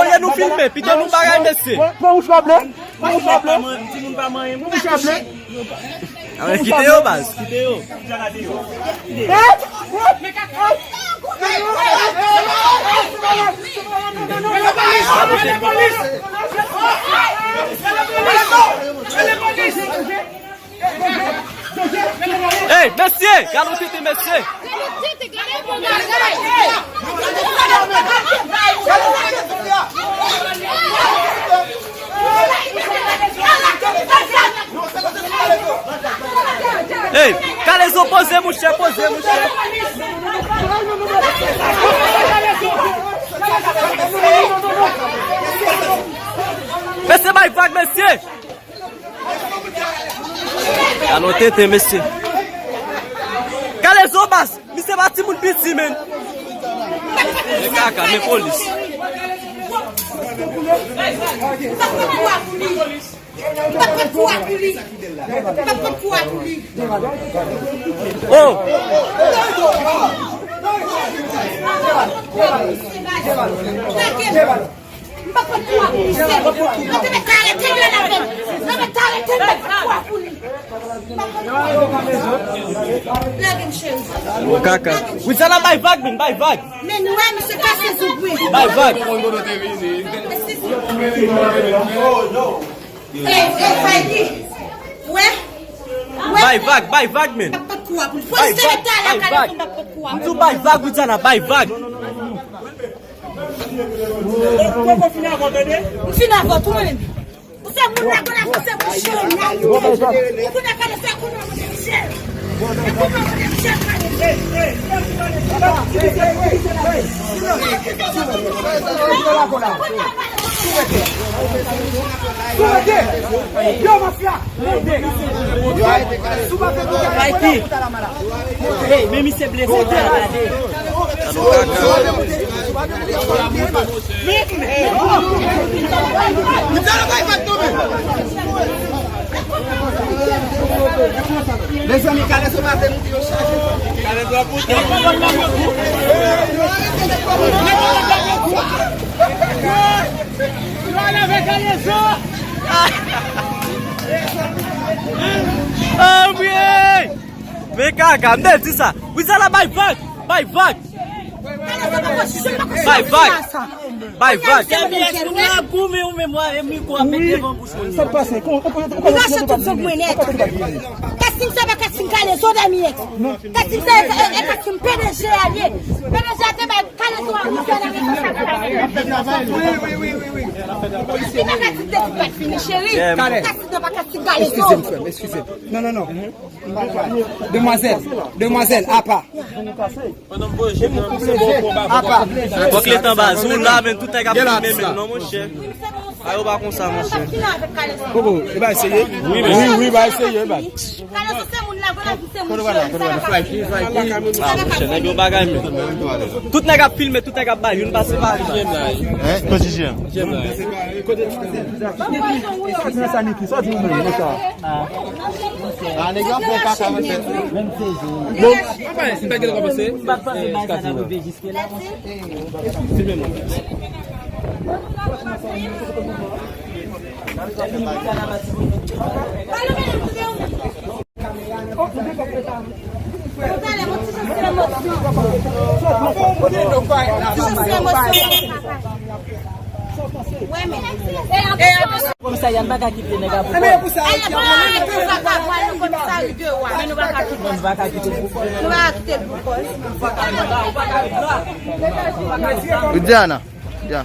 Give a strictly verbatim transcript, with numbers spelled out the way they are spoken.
olye nou filme, pito nou bagay, mesye. Pran wouch pa ble. Pran wouch pa ble. Pran wouch pa ble. Kite yo, baz. Kite yo. Ey, mesye, gade yon tete, mesye. Hey, Kalezo, poze, mouche, poze, mouche. Mesye, bay vag, mesye. Alò, tenten, mesye. Kalezo, baz, misye pa timoun piti, menn. Men kaka, men polis. M pa pran kou a pou li. M pa pran kou a pou li. M pa pran kou a pou li. Oh! M pa pran kou a pou li. M pa pran kou a pou li. Yo te mèt arete l la avè m. Yo mèt arete l, m pa pran kou a pou li. M pa pran kou a pou li. Lage m, cheri. Kaka. Widiana, bay vag, men, bay vag. Men nou wè, misye kase zoup, wi. Bay vag. Eskize. Ey, ey, Mikey. Wè. Wè. Bay vag, bay vag, men. M pa pran kou a pou li. Polis te mèt talè a Kalezo, m pa pran kou a pou li. M di w bay vag, Widiana, bay vag. M fin avè w tou, mwen menm. Ou se moun la, gwo la, ou se moun chè, la, ou. Ou konnen Kalezo, konnen mwen se chè. Mikey. Hey, men misye blese, gade. Mezanmi, Kalezo maten nou te yo chaje. Kalezo ap pote. Anmwe! Men kaka, m te di sa. Widiana, bay vag, bay vag. Bay vag. Bay vag. Dèmiyès, nou la goumen ou menm, w ap mikwo a met devan bouch ou. Sa k pase? Li mache tout sou mwen nèt. Kassim sa pa Kassim Kalezo, Dèmiyès. Kassim sa e, e, e Kassim P D G a li ye. P D G a te bay Kalezo a misyon nan responsab. Wi, wi, wi, wi, wi. Li pa Kassim te tout bat fini, cheri. Kassim nan pa Kassim Kalezo. Eskize m, frè m, eskize m. Non, non, non. Demwazèl, demwazèl, apa. Apa. Fòk letan baz. Ou la, men tout nèg ap filme menm non, monchè. A yo pa konsa, monchè. Koko, e ba eseye? Wi, wi, ba eseye, ba. Ah, monchè, nèg yo bagay menm. Tout nèg ap filme, tout nèg ap bay, youn pase pa youn. Hein? Kote J M? Kote J M? Sa Niki, sa di ou menm, sa? Ah, nèg yo ap fè kaka nan tèt. Bon. Apa, se pa gen kòmanse? M pa t panse bagay sa t ap rive jiske la, monchè. Filme mwen. Komisarya, n pa ka kite nèg ap pran. Alò, nou pa ka pran nan komisari de wa, men nou pa ka kite. Nou pa ka kite l pou kòz. Nou pa ka kite l pou kòz. Widiana, ya.